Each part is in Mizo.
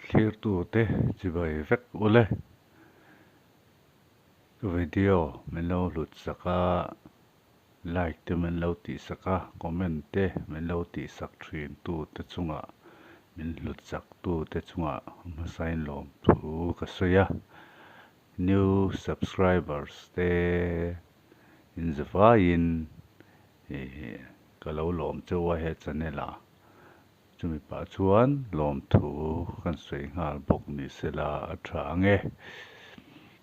thlirtute chibai vek ule. Ka video min lo hlut sak a, like te min lo tih sak a, comment te min lo tih sak thin tute chungah min hlut sak tute chungah hmasain lawmthu ka sawi a. New subscribers te inzavaiin ka lo lawm cheu a he channel ah. Chumi pah chuan lawmthu kan sawi nghal bawk ni sela a tha ang e.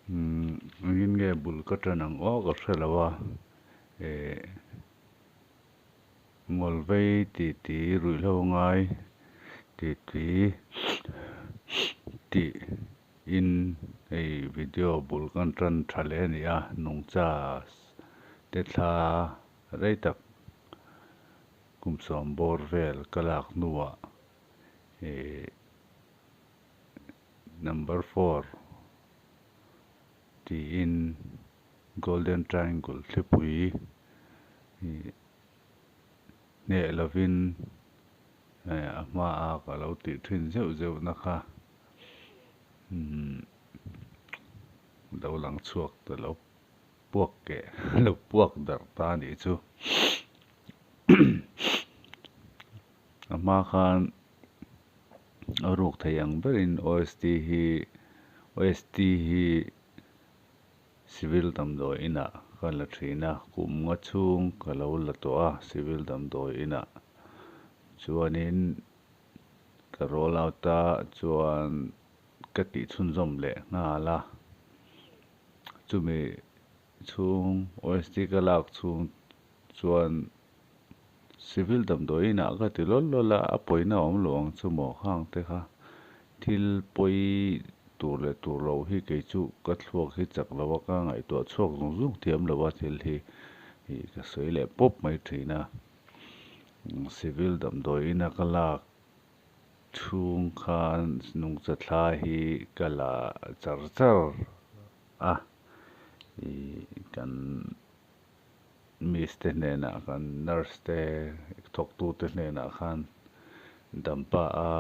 Umm engin nge bul ka tan ang aw ka hre lo a, eh Ngawlvei titi ruihhlo ngai titi tih in hei video bul kan tan tha leh a ni a, nungcha te thla rei tak. Kum sawm bawr vel ka lak hnuah ih number four tiin golden triangle thlipui ih hneh lovin a hmaa ka lo tih thin zeuh zeuh na kha umm lo lang chhuak ta lo. Puak keh lo puak darh ta a nih chu. A hma khan a ruk thei ang berin OST hi OST hi Civil damdawi inah ka la thin a, kum nga chhung ka lo la tawh a Civil damdawi inah chuanin ka roll out a chuan ka tih chhunzawm leh nghal a. Chumi chhung OST ka lak chhung chuan civil damdawi inah ka ti lawl lawl a, a pawina a awm lo ang chu maw khang te kha thil pawi tur leh tur lo hi kei chu ka thluak hi chak lo a, ka ngaihtuah chhuak zung zung thiam lo a thil hi ih ka sawi leh pawp mai thin a, civil damdawi ina ka lak Chhung khan nungcha thla hi ka la char char a, ih kan miss te hnenah kan nurse te thawktute hnenah khan dampa a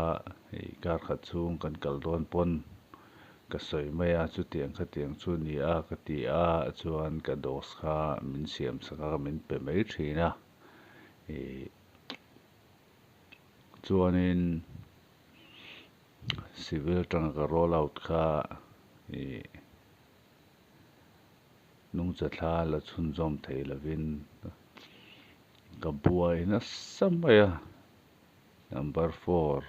ih kar khat chhung kan kal dawn pawn ka sawi mai a, chutiang khatiang chu ni a ka ti a chuan ka dose kha min siam sak a min pe mai thin a, ih. Chuanin civil atanga ka roll out kha ih nungcha thla la chhunzawm thei lovin ka buai nasa mai a, number four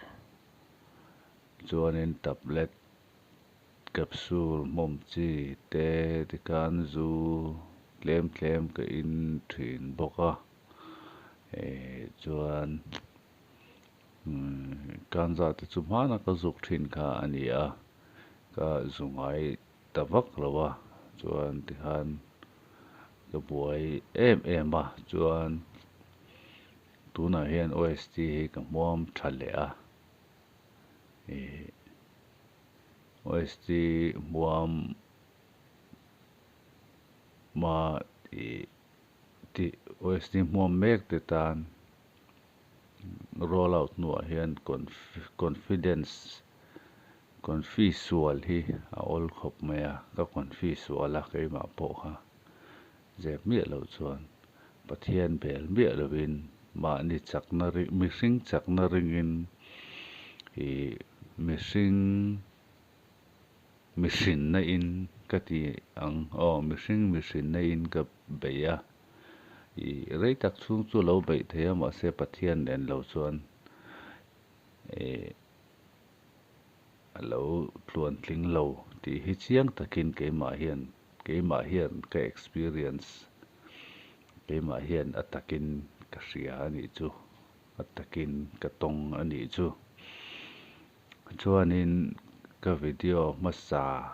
chuanin tablet capsule hmawm chi te tikhan zu tlem tlem ka in thin bawk a. Eh chuan kanza te chu hmana ka zuk thin kha a ni a, ka zu ngai ta vak lo a, chuan tikhan ka buai em em a, chuan tunah hian OST hi ka hmuam tha leh a, ih OST hmuam ma ih. Tih OST hmuam mek te tan roll out hnuah hian confidence confi sual hi a awl khawp mai a, ka confi sual a keimah pawh kha zep miah loh chuan Pathian bel miah lovin mahni chakna ring mihring chakna ringin ih mihring Mihrinna in ka ti ang aw, mihring mihrinna in ka beih a, ih rei tak chhung chu lo beih thei a mahse Pathian nen lo chuan ih a lo tluan tling lo tih hi chiang takin keimah hian keimah hian ka experience keimah hian a takin ka hria a nih chu, a takin ka tawng a nih chu. Chuanin ka video hmasa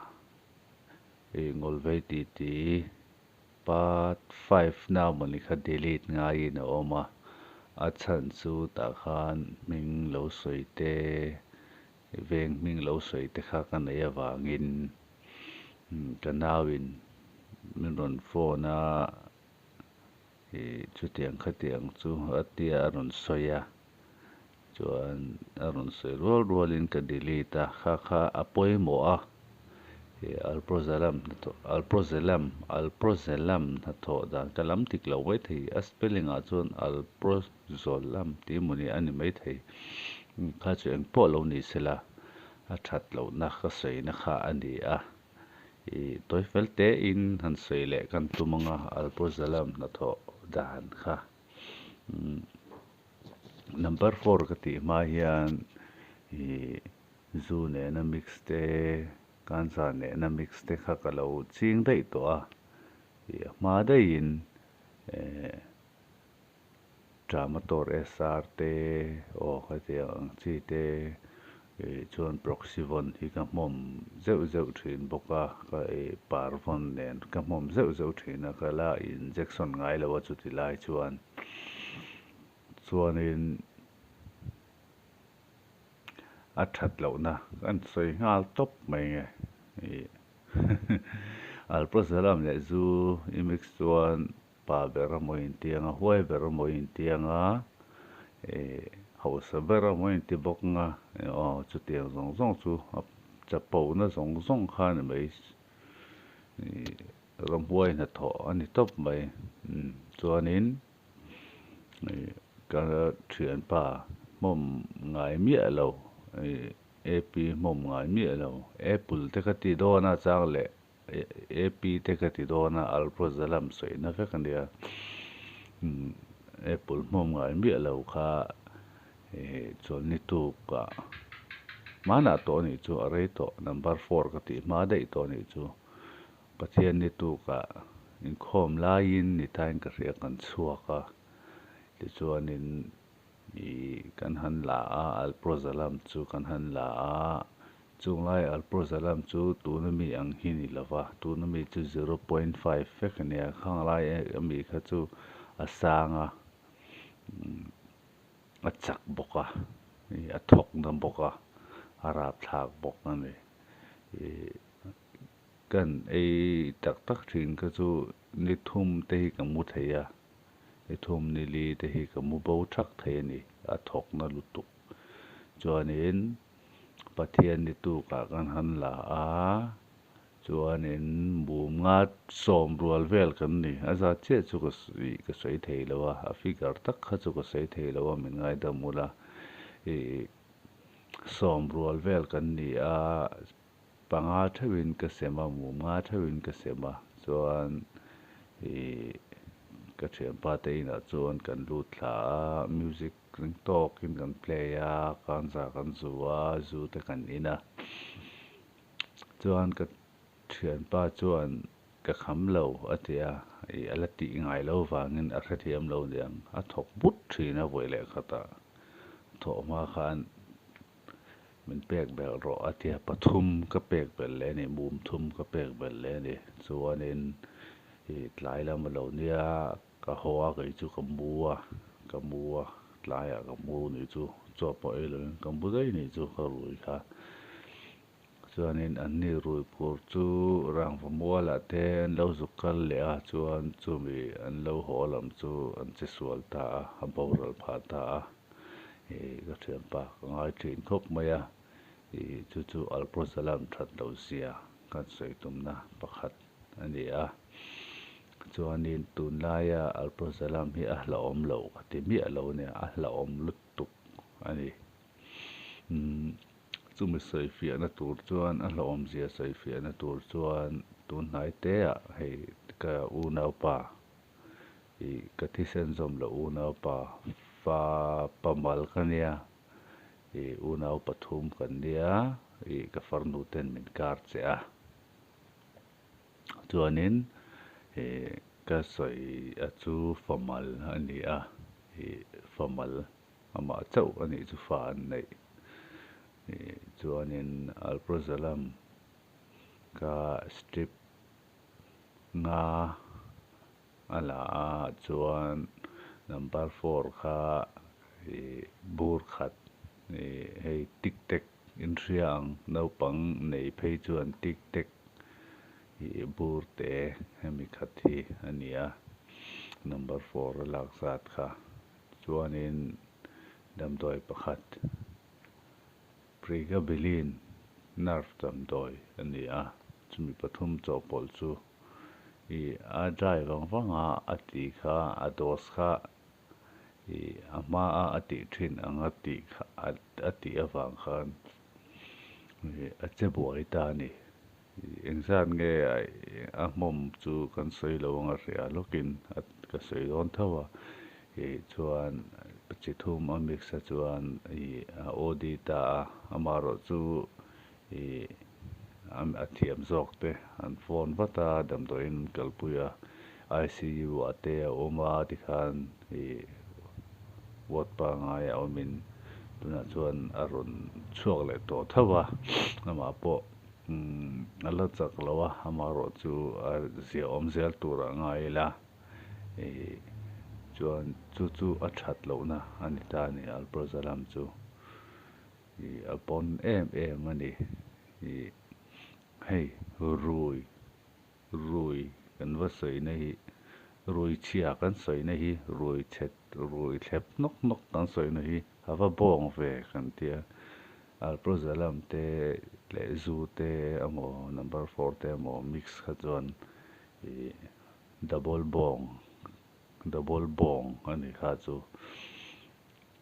ih Ngawlvei titi part five na mawni kha delete ngaiin a awm a, a chhan chu tah khan hming lo sawi te, veng hming lo sawi te kha ka neih avangin ka nauin min rawn phone a, ih chutiang khatiang chu a tia a rawn sawi a. Chuan a rawn sawi rual rualin ka delete a, kha kha a pawimawh a, ih Alprozalam hnathawh Alprozalam Alprozalam hnathawh dan ka lam dik lo maithei, a spelling ah chuan Alprozolam tih emaw ni a ni maithei, kha chu eng pawh lo ni sela a that lohna ka sawina kha a ni a, ih tawi fel tein han sawi leh kan tum ang a Alprozalam hnathawh dan kha. Number four ka tih hma hian ih zu nena mix te kanza nena mix te kha ka lo ching daih tawh a ih a hma daihin eh Tramator SR te aw hetiang ang chi te ih chuan Proxyvon hi ka hmawm zeuh zeuh thin bawk a ka ih Parvon nen ka hmawm zeuh zeuh thin a ka la injection ngai lo a chuti lai chuan chuanin a that lohna kan sawi nghal tawp mai nge ih Alprazolam leh zu i mix chuan Pa ber a mawi intiang a, huai ber a mawi intiang a, ih hausa ber a mawi inti bawk ang a, aw chutiang zawng zawng chu a chapona zawng zawng kha a ni mai, ih ramhuai hnathawh a ni tawp mai. Umm chuanin ih ka thianpa hmawm ngai miah lo ih AP hmawm ngai miah lo, apple te ka ti dawn a chang leh. AP te ka ti dawn a, Alprozalam sawina vek a nia. Apple hmawm ngai miah lo kha chuan ni tuk ah hmanah tawh a nih chu a rei tawh number four ka tih hma daih tawh a nih chu. Pathian ni tuk ah inkhawm laiin ni tain ka hria kan chhuak a, tichuanin ih kan han la a, Alprozalam chu kan han la a. Chunglai Alprozalam chu tuna mi ang hi ni lova, tuna mi chu 0.5 vek a nia, khanglai a mi kha chu a sang a, a chak bawk a, a thawk na bawk a, a rapthlak bawk a ni. Ih kan ei tak tak thin kha chu ni thum te hi ka mu thei a, ni thum ni li te hi ka mu bo thak thei a ni, a thawk na lutuk. Chuanin. Pathian ni tukah kan han la a, chuanin mum nga sawm rual vel kan ni. A zat chiah chu ka ka sawi thei lo a, a figure tak kha chu ka sawi thei lo a, min ngaidam ula. Ih sawm rual vel kan ni a, panga theuhin ka sem a, mum nga theuhin ka sem a, chuan ih ka thianpa te inah chuan kan lut thla a, music Ring tawkin kan play a, kanza kan zu a, zu te kan in a. Chuan ka thianpa chuan ka kham lo a ti a, ih a la tih ngai lo vangin a hrethiam lo niang. A thawk but thin a vawi leh khatah thawh hma khan min pek belh rawh a ti a, pathum ka pek belh leh a ni, mum thum ka pek belh leh a ni. Chuanin ih tlai lam a lo nia. Ka haw a kei chu ka mu a, ka mu a, tlaiah ka mu nih chu chaw pawh ei lovin ka mu daih nih chu ka rui kha. Chuanin an ni rui phur chu rangva mualah te an lo zuk kal leh a, chuan chumi an lo haw lam chu an che sual ta a, a boral phah ta a. Ih ka thianpa ka ngai thin khawp mai a, ih chu chu Alprozalam that loh zia kan sawi tumna pakhat a ni a. Chuanin tunlaia Alprozalam hi a hlauhawm loh ka ti miah lo nia, a hlauhawm lutuk a ni. Umm chumi sawifiahna tur chuan a hlauhawmzia sawifiahna tur chuan tunhnai teah hei ka unaupa ih ka thisen zawm loh unaupa fa pamal ka nia ih unau pathum kan nia ih ka farnu ten min kar che a. Chuanin ih ka sawi a chu famal a ni a, ih famal amah chauh a nih chu fa an neih. Ih chuanin Alprozalam ka strip nga a la a, chuan number four kha ih bur khat ih hei tic tac Inhria ang naupang nei phei chuan tic tac hi bur te hemi khat hi a ni a, number four a lak zat kha. Chuanin Damdawi pakhat Pregabalin nerve damdawi a ni a, chumi pathum chawhpawlh chu ih a dry vang vang a, a tih kha a dose kha ih a hma a a tih thin ang a tih kha a tih avang khan ih a che buai ta a ni. Engzat nge a hmawm chu kan sawi lo ang a hria lawkin ka sawi dawn tho a, ih chuan chi thum a mix a chuan ih a OD ta a, amaherawh chu ih a thiam zawk te an phone vat a, damdawiin an kalpui a, ICU ah te a awm a tikhan ih ward pangngai a awmin tunah chuan a rawn chhuak leh tawh tho a, amah pawh. Umm a la chak lo a, amaherawh chu a ziahawm zel tur ah ngai ila ih chuan chu chu a that lohna a ni ta a ni Alprazolam chu ih a pawn em em a ni ih hei rui rui kan va sawi na hi rui chhia kan sawi na hi rui chhe rui thlep nawk nawk kan sawi na hi a va bawng ve kan tia. Alprazolam te leh zu te emaw number four te emaw mix kha chuan ih double bawng double bawng a ni kha chu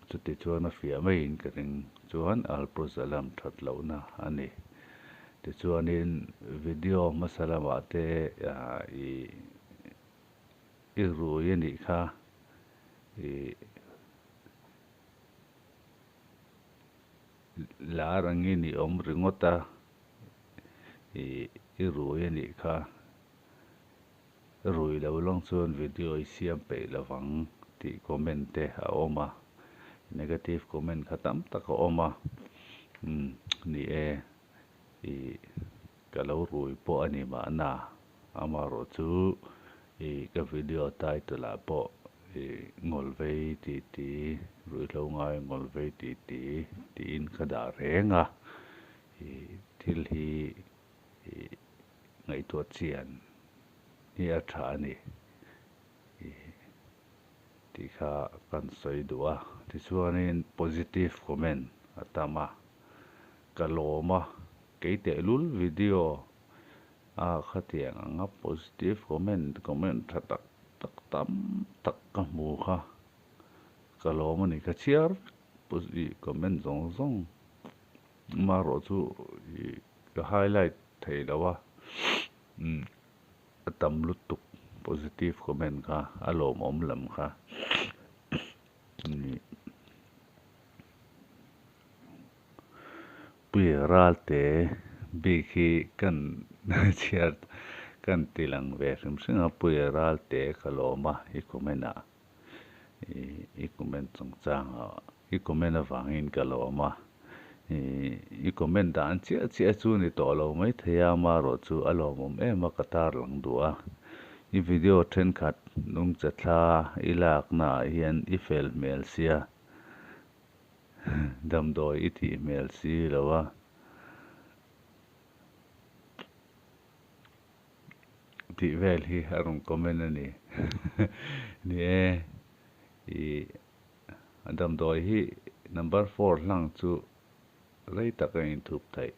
chuti chuan a fiah maiin ka ring chuan Alprazolam that lohna a ni. Tichuanin video hmasa lamah te ih i rui a nih kha ih. Lar angin i awm ringawt a, ih i rui a nih kha. Rui lo lang chuan video i siam peih lovang tih comment te a awm a, negative comment kha tam tak a awm a, umm ni e, ih ka lo rui pawh a ni mahna, amaherawh chu ih ka video title ah pawh Ih ngawlvei ti ti, ruihhlo ngai ngawlvei ti ti tiin ka dah reng a, ih thil hi ih ngaihtuah chian hi a tha a ni ih tih kha kan sawi duh a. Tichuanin positive comment a tam a, ka lawm a, kei tehlul video A khatiang anga positive comment comment tha tak tak tam tak ka hmu kha ka lawm a ni ka chhiar vek ih comment zawng zawng amaherawh chu ih ka highlight thei lo a umm a tam lutuk positive comment kha a lawmawm lam kha ih Puia Ralte bik hi kan chhiar kan ti lang ve hrim hrim a, Puia Ralte ka lawm a i comment ah i comment chungchang ah i comment avangin ka lawm a, i comment dan chiah chiah chu ni tawh lo maithei a, amaherawh chu a lawmawm em a ka tarlang duh a, i video thenkhat nungcha thla i lakna ah hian i fel hmel sia. Damdawi i tih hmel si lo a. Tih vel hi a rawn comment a ni. Ni e, i damdawi hi number four hlang chu rei tak a inthup theih.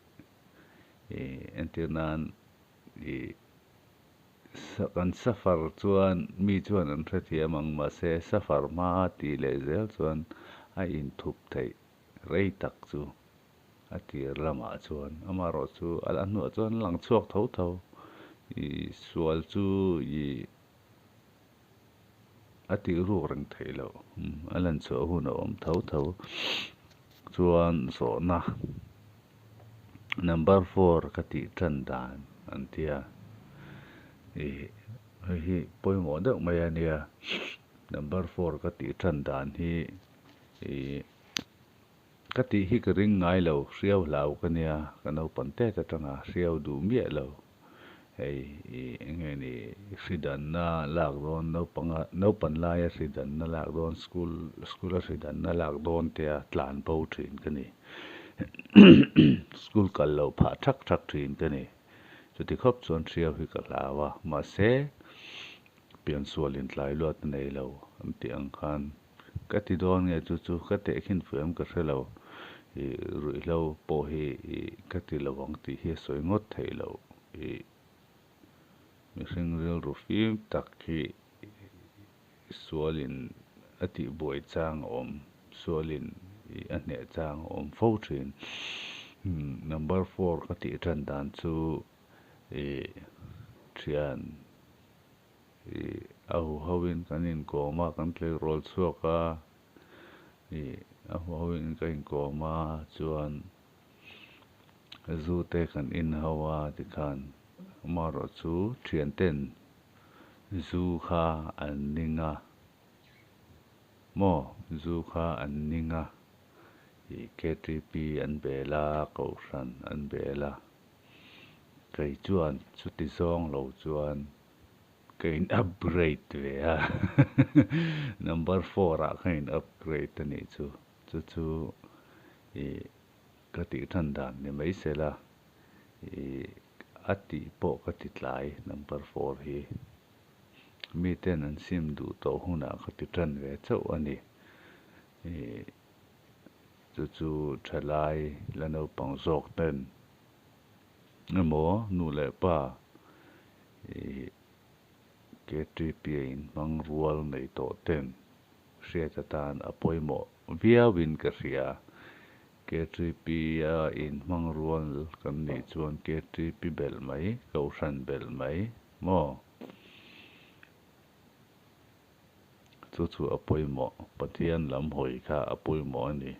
I entir nan i Kan safar chuan mi chuan an hrethiam ang mahse safar hma tih leh zel chuan a inthup theih rei tak chu a tir lamah chuan amaherawh chu a hnuah chuan a lang chhuak tho tho. Ih sual chu ih a tih ruk reng theih loh a lan chhuah hun a awm tho tho chuan zawhna number four ka tih tan dan an tia ih hei hi pawimawh deuh mai a nia number four ka tih tan dan hi ih ka tih hi ka ring ngai lo hriau hlau ka nia ka naupang tet atanga hriau duh miah lo. Hei ih eng nge ni hri danna lak dawn naupanga naupan laia hri danna lak dawn school school a hri danna lak dawn te a tlan bo thin ka ni school kal loh phah thak thak thin ka ni chuti khawp chuan hriau hi ka hlau a mahse piansual in tlai luat a nei lo an tih ang khan. ka ti dawn nge chu chu ka tehkhin fuh em ka hre lo. Ih ruihhlo pawh hi ih ka ti lo ang tih hi a sawi ngawt theih loh. Ih mihring rilru fim tak hi sualin a tihbuai chang a awm, sualin ih a hneh chang a awm fo thin. Number four ka tih tan dan chu ih thian ih a huhoin kan inkawm a, kan tleirawl chhuak a, ih a huhoin ka inkawm a chuan zu te kan inho a tikhan amaherawh chu thianten zu kha an ning a maw zu kha an ning a ih ktp an bel a kohhran an bel a kei chuan chuti zawng lo chuan ka in upgrade ve a number four ah ka in upgrade a nih chu chu chu ih ka tih than dan ni mai sela ih a tih pawh ka ti tlai number four hi miten an sim duh tawh hunah ka ti tan ve chauh a ni ih chu chu thalai la naupang zawk ten emaw nu leh pa ih ktp a inhmang rual nei tawh ten hriat atan a pawimawh viauin ka hria. Ktp a inhmang rual kan nih chuan ktp belh mai, kohhran belh mai maw? Chu chu a pawimawh, Pathian lam hawi kha a pawimawh a ni.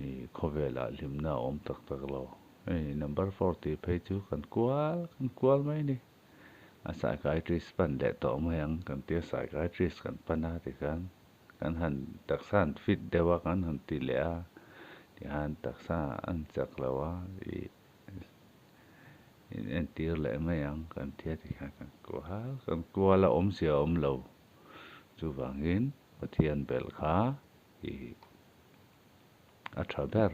Ih khawvelah hlimna a awm tak tak lo. Hei number four tih phei chu kan kual kan kual mai a ni. A psychiatrist pan leh tawh mai ang kan tia psychiatrist kan pan a tikhan kan han taksa an fit deuh a kan han ti leh a tihan taksa an chak lo a ih in entir leh mai ang kan tia tikhan kan kual kan kual a awmzia a awm lo. Chuvangin Pathian belh kha ih a tha ber.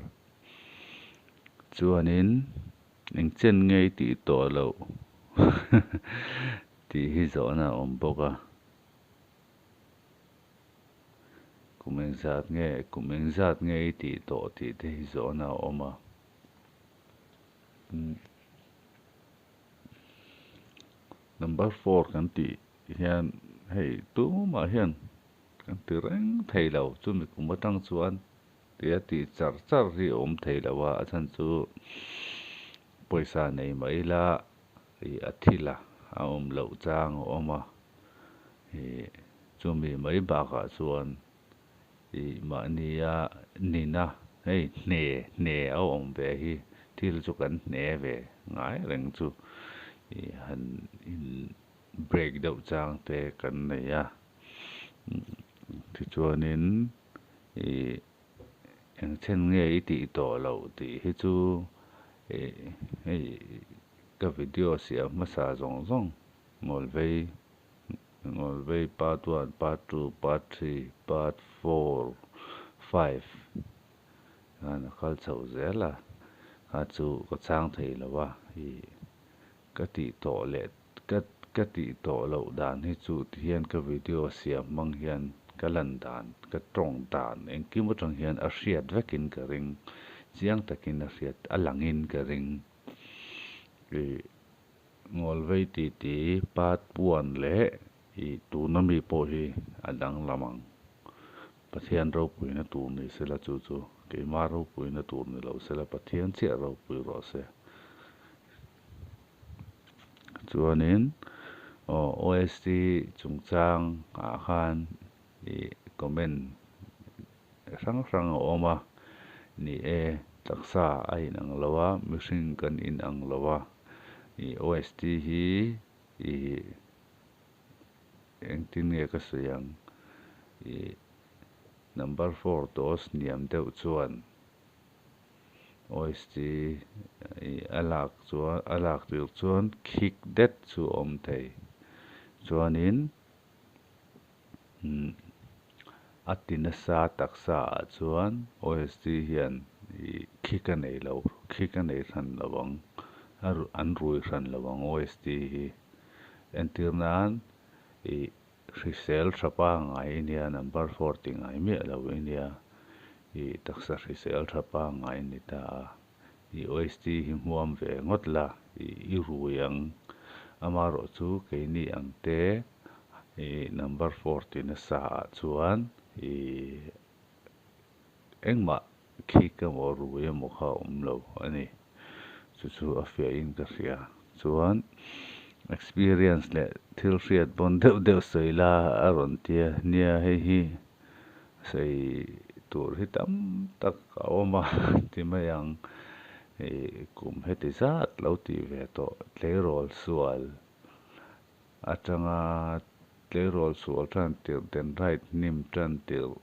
Chuanin eng chen nge i tih tawh loh tih hi zawhna a awm bawk a. Kum engzat nge kum engzat nge i tih tawh tih te hi zawhna a awm a. Number four kan tih hian hei tumah hian kan ti reng thei lo chumi kum atang chuan tia tih char char hi a awm thei lo a a chhan chu pawisa nei mah ila ih a thil a a awm loh chang a awm a ih chumi mai bakah chuan ih mahnia nina hei hne hne a awm ve hi thil chu kan hne ve ngai reng chu ih han in break deuh chang te kan nei a tichuanin ih eng chen nge i tih tawh loh tih hi chu ih hei ka video siam hmasa zawng zawng Ngawlvei Ngawlvei part one part two part three part four five khan a kal chho zel a kha chu ka chang thei lo a ih Ka tih tawh leh ka ka tih tawh loh dan hi chu ti hian ka video siam hmang hian ka lan dan, ka tawng dan engkim atang hian a hriat vekin ka ring, chiang takin a hriat a langin ka ring. Ih Ngawlvei titi part one leh ih tuna mi pawh hi a danglam ang. Pathian ropuina tur ni sela chu chu keimah ropuina tur ni lo sela Pathian chiah ropui rawh se. Chuanin aw OST chungchang ah khan ih comment hrang hrang a awm a, ni e taksa a inang lo a, mihring kan inang lo a, ih OST hi ih engtin nge ka sawi ang ih number four dose hniam deuh chuan. OST a lak chuan a lak tir chuan khik det chu a awm thei. Chuanin a ti nasa taksa ah chuan OST hian ih khik a nei lo khik a nei hran lo ang a an rui hran lo ang OST hi. Entir nan ih. hrisel tha pangngai i nia, number four ti ngai miah lo i nia, i taksa hrisel tha pangngai i ni ta a, i OST hi hmuam ve ngawt la, i i rui ang. Amaherawh chu keini ang te i number four ti nasa ah chuan i engmah khik emaw rui emaw kha a awm lo a ni. Chu chu a fiahin ka hria. Chuan experience leh thil hriat pawn deuh deuh sawi la a rawn ti a, nia hei hi sawi tur hi tam tak a awm a ti mai ang. Ih kum heti zat lo tih ve tawh tleirawl sual atanga tleirawl sual tan tirh den right hnim tan tirh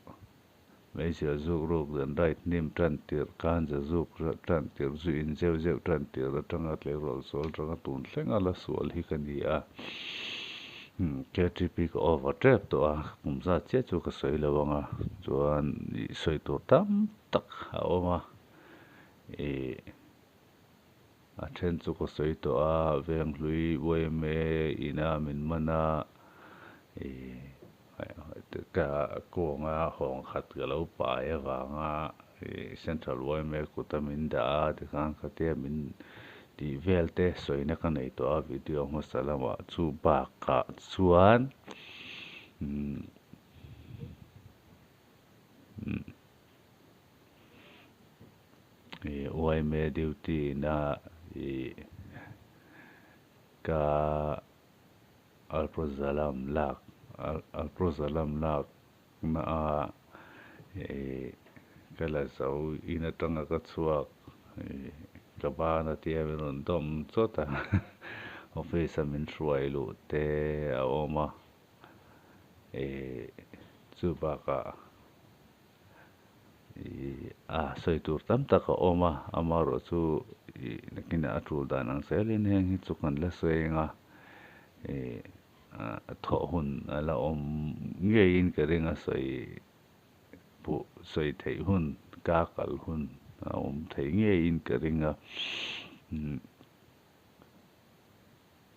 Hmeichhia zuk ruk dan right hnim tan tirh ganja zuk tan tirh zu in zeuh zeuh tan tirh atanga tleirawl sual atanga tun thleng a la sual hi ka ni a. KTP ka over tep tawh a, kum zat chiah chu ka sawi lo ang a, chuan ih sawi tur tam tak a awm a, ih a then chu ka sawi tawh a, Venghlui yma ina min man a, ih Ka kawnga hawng khat ka lo pai avanga Central yma kuta min dah a tikhan khatia min tih vel te sawina ka nei tawh a video hmasa lamah chu bakah chuan yma duty na ih ka. Alprozalam lak Alprozalam lak na a ih ka la zo in atanga ka chhuak ih ka ban a tia min rawn dawm chawt a office a min hruai luh te a awm a ih chu bakah ih a sawi tur tam tak a awm a amaherawh chu ih nakinah a tul dan ang zelin heng hi chu kan la sawi ang a ih thawh hun a la awm ngeiin ka ring a sawi pawh sawi theih hun ka kal hun a awm thei ngeiin ka ring a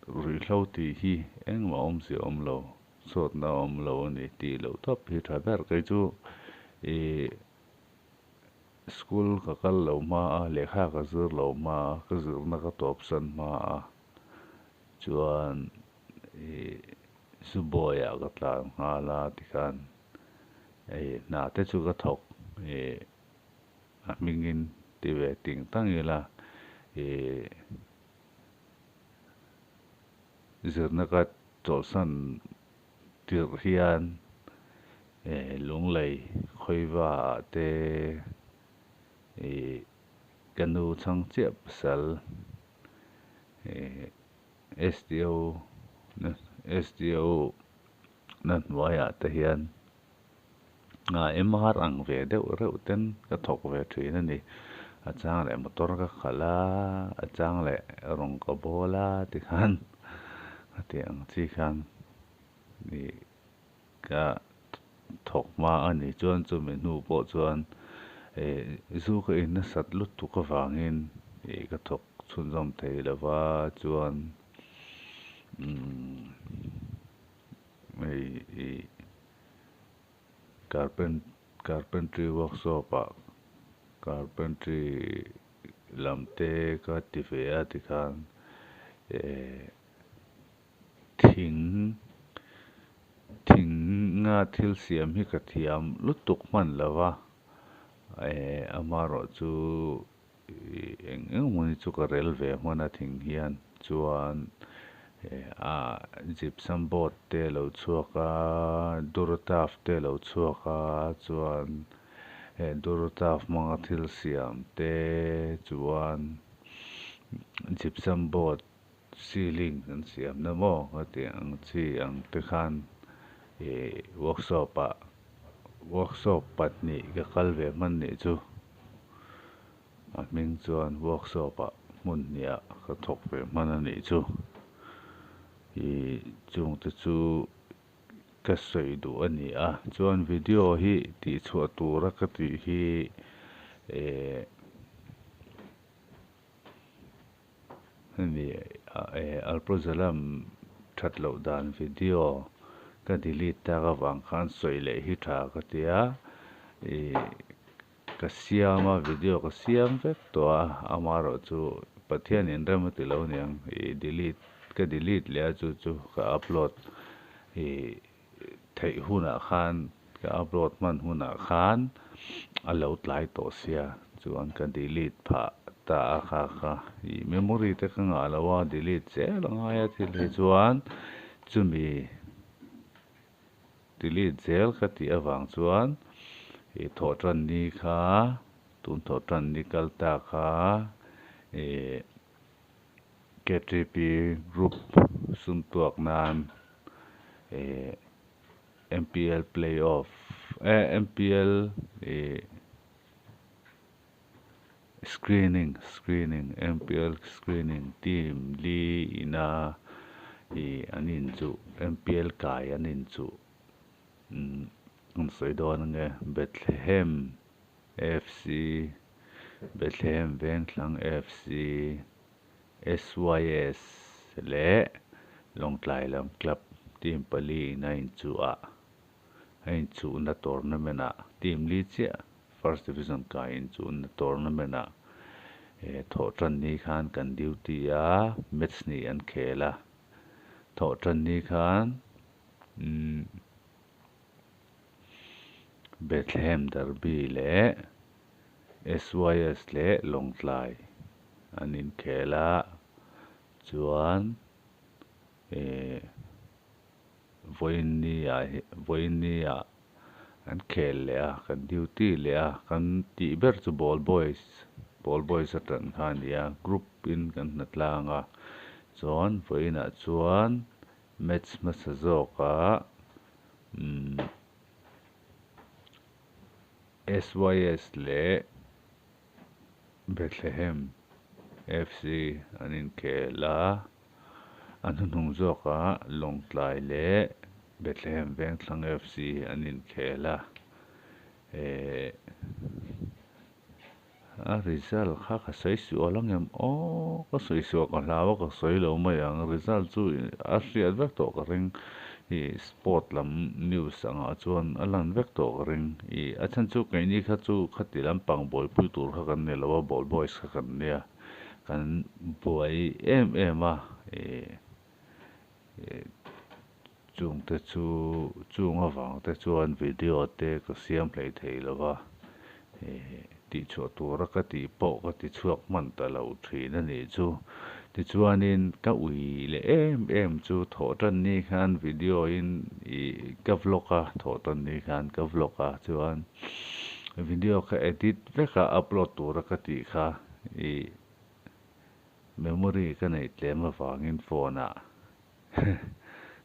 Ruihhlo tih hi engmah awmzia awm lo, chhuatna awm lo a ni tih loh tawp hi tha ber. Kei chu ih school ka kal lo hma a, lehkha ka zir lo hma a, ka zirna ka tawpsan hma a, chuan ih Subawiah ka tlan nghal a tikhan ih hna te chu ka thawk ih a hmingin ti ve ting tang ila ih. Zirna ka chawlhsan tirh hian Lunglei Khawiva ah te ih ka nu chhang chiah pasal ih SDO SDO na hnuaiah te hian MR ang ve deuh reuh ten ka thawk ve thin a ni. A chang leh motor ka khalh a, a chang leh rawng ka bawl a tikhan a tih ang chi khan ih ka thawk hma a ni. Chuan chumi hnu pawh chuan ih zu ka in nasat lutuk avangin ih ka thawk chhunzawm thei lo va chuan umm hei ih carpentry workshop ah carpentry lam te ka ti ve a tikhan eh thing thing a thil siam hi ka thiam lutuk hman lo va eh amaherawh chu Ih eng eng hmun hi chu ka rel ve hman a thing hian chuan a gypsum board te a lo chhuak a durotaf te a lo chhuak a chuan he durotaf hmanga thil siam te chuan gypsum board ceiling an siam na maw ka tih ang chi ang te khan ih workshop ah workshop pahnih ka kal ve hman nih chu. A hming chuan workshop ah hmun hniah ka thawk ve hman a nih chu. Ih chungte chu ka sawi duh a ni a, chuan video hi tih chhuah tura ka tih hi eh hemi eh Alprozalam that loh dan video. ka delete tak avang khan sawi leh hi tha ka ti a, ih ka siam a video ka siam vek tawh a, amaherawh chu Pathian in rem a ti lo aniang ih delete ka delete leh a chu chu ka upload ih theih hunah khan ka upload hman hunah khan a lo tlai tawh sia chuan ka delete phah ta a kha kha ih memory te ka ngah lo a delete zel a ngai a thil hi chuan chumi delete zel ka tih avang chuan ih thawh tan ni kha tun thawh tan ni kal ta kha ih K_T_P group sum tuak nan ih M_P_L play off eh M_P_L ih screening screening M_P_L screening team li ina ih an inchuh M_P_L kai an inchuh umm an sawi dawn ange Bethlehem F_C Bethlehem Vengthlang F_C S_Y_S leh Lawngtlai lam club team pali in a inchuh a a inchuhna tournament ah team li chiah first division kai inchuhna tournament ah thawh tan ni khan kan duty a match hnih an khel a thawh tan ni khan umm Bethlehem Derby leh S_Y_S leh Lawngtlai an inkhel a chuan eh vawiin ah hi vawiin ah an khel leh a kan duty leh a kan tih ber chu ball boys ball boys a tan kha a ni a group in kan hna tlang a chuan vawiin ah chuan match hmasa zawk ah umm S_Y_S leh Bethlehem F_C an inkhel a. A hnuhnung zawkah Lawngtlai leh Bethlehem Vengthlang FC an inkhel a, eh a result kha ka sawi sual ang em aw ka sawi sual ka hlau a ka sawi lo mai ang result chu a hriat vek tawh ka ring ih sport lam news angah chuan a lan vek tawh ka ring ih a chhan chu keini kha chu khati lampang buaipui tur kha kan ni lo a ball boys kha kan nia. Kan buai em em a, ih chungte chu chung avangte chuan video te ka siam hlei thei lo va, ih tihchhuah tura ka tih pawh ka ti chhuak hman ta lo thin a nih chu. Tichuanin ka ui leh em em chu thawh tan ni khan video in ih ka vlog a, thawh tan ni khan ka vlog a chuan video kha edit vek a upload tura ka tih kha. Ih memory ka neih tlem avangin phone ah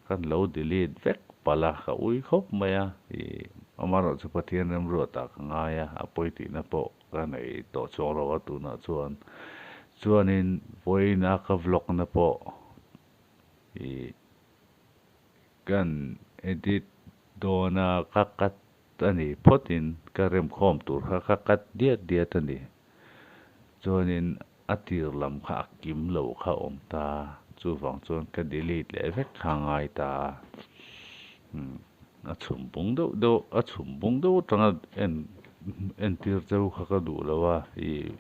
kan lo delete vek palh a, ka ui khawp mai a, ih amaherawh chu Pathian remruat ah ka ngai a, a pawi tihna pawh ka nei tawh chuang lo a tunah chuan. Chuanin vawiin a ka vlog na pawh ih kan edit dawn a ka cut a ni phawtin ka remkhawm tur kha ka cut diat diat a ni. Chuanin a tir lam kha a kim lo kha a awm ta, chuvang chuan ka delete leh vek kha a ngai ta a. A chhum bung deuh deuh, a chhum bung deuh atanga en entir cheu kha ka duh lo a, ih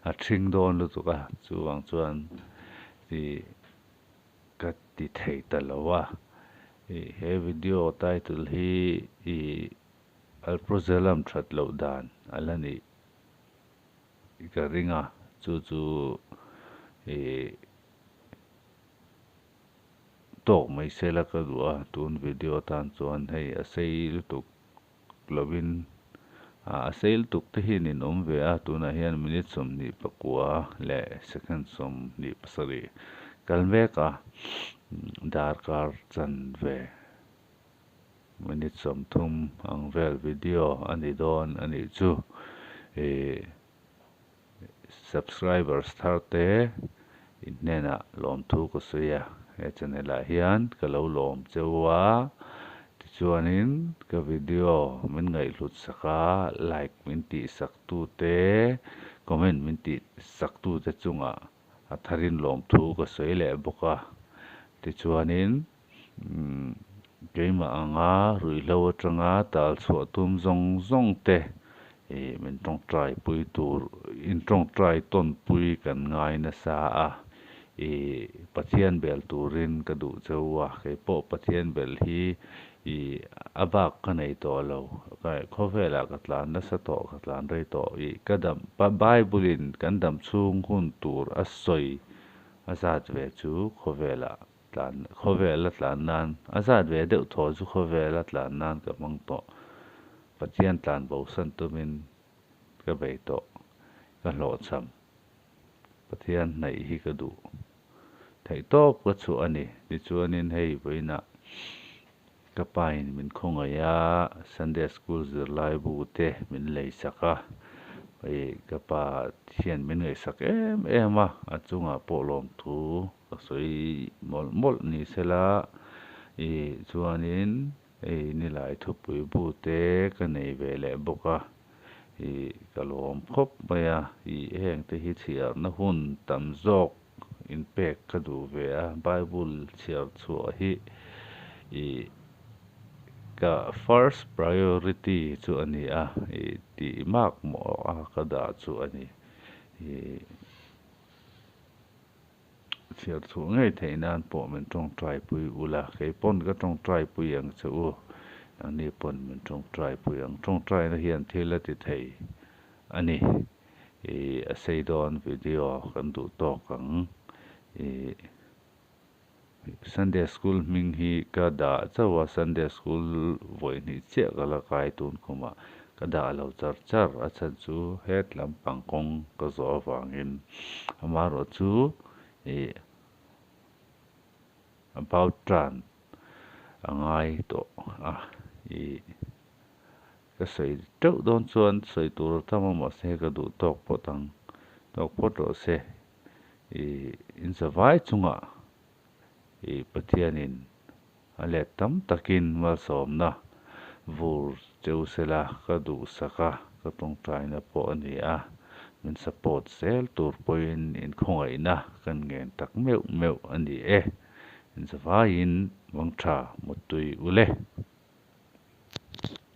a ṭhing dawn lutuk a, chuvang chuan ih ka ti thei ta lo a. Ih he video title hi ih Alprazolam that loh dan a la nih ka ring a, chu chu ih tawk mai se la ka duh a, tun video atan chuan hei a sei lutuk lovin a sei lutuk te hi nin awm ve a, tunah hian minute 29 leh second 27 kal mek a, darkar chanve. Minute 30 ang vel video a ni dawn a nih chu. Ih subscribers thar te in hnenah lawmthu ka sawi a, he channel ah hian ka lo lawm cheu a, tichuanin ka video min ngaihhlut sak a, like min tih sak tu te, comment min tih sak tu te chungah a tharin lawmthu ka sawi leh bawk a, tichuanin. Keimah anga ruihhlo atanga tal chhuah tum zawng zawng te min tawngtai pui tur in tawngtai tawn pui kan ngai nasa a. Pathian bel turin ka duh cheu a, kei pawh Pathian bel hi a bak ka nei tawh lo. Khawvelah ka tlan nasa tawh, ka tlan rei tawh. Ka dam, Bible in kan dam chhung hun tur a sawi a zat ve chu khawvelah tlan, khawvela tlan nan, a zat ve deuh thaw chu khawvela tlan nan ka hmang tawh. Pathian tlan bosan tumin ka bei tawh, ka hlawhchham. Pathian hnaih hi ka duh theih tawp ka chhuah a ni. Tichuanin hei vawiinah ka pain min khawngaih a, Sunday School zirlai bu te min lei sak a, hei ka pa hian min ngaihsak em em a, a chungah pawh lawmthu ka sawi mawlh mawlh ni sela, ih chuanin hei nilai thupui bu te ka nei ve leh bawk a, ih ka lawm khawp mai a, ih heng te hi chhiarna hun tam zawk inpek ka duh ve a, Bible chhiar chhuah hi ih ka first priority chu a ni a, ih tih mak mawh a ka dah chu a ni. Ih chhiar chhuah ngei theih nan pawh min tawngtai pui ula, kei pawn ka tawngtai pui ang che u, nangni pawn min tawngtai pui ang. Tawngtaina hian thil a ti thei a ni. Ih a sei dawn video kan duh tawk ang. Ih Sunday School hming hi ka dah chauh a, Sunday School vawi hnih chiah ka la kai tun khumah ka dah lo char char a chhan chu het lampang kawng ka zawh avangin amaherawh chu ih about tan a ngai tawh a ih ka sawi teuh dawn chuan sawi tur a tam a mahse ka duh tawk phawt ang tawk phawt rawh se ih in zavai chungah ih Pathianin a let tam takin malsawmna vur cheu sela ka duhsak a, ka tawngtaina pawh a ni a, min support zel tur pawhin inkhawngaihna kan ngen tak meuh meuh a ni e. Inzavaiin mangtha mutui ule.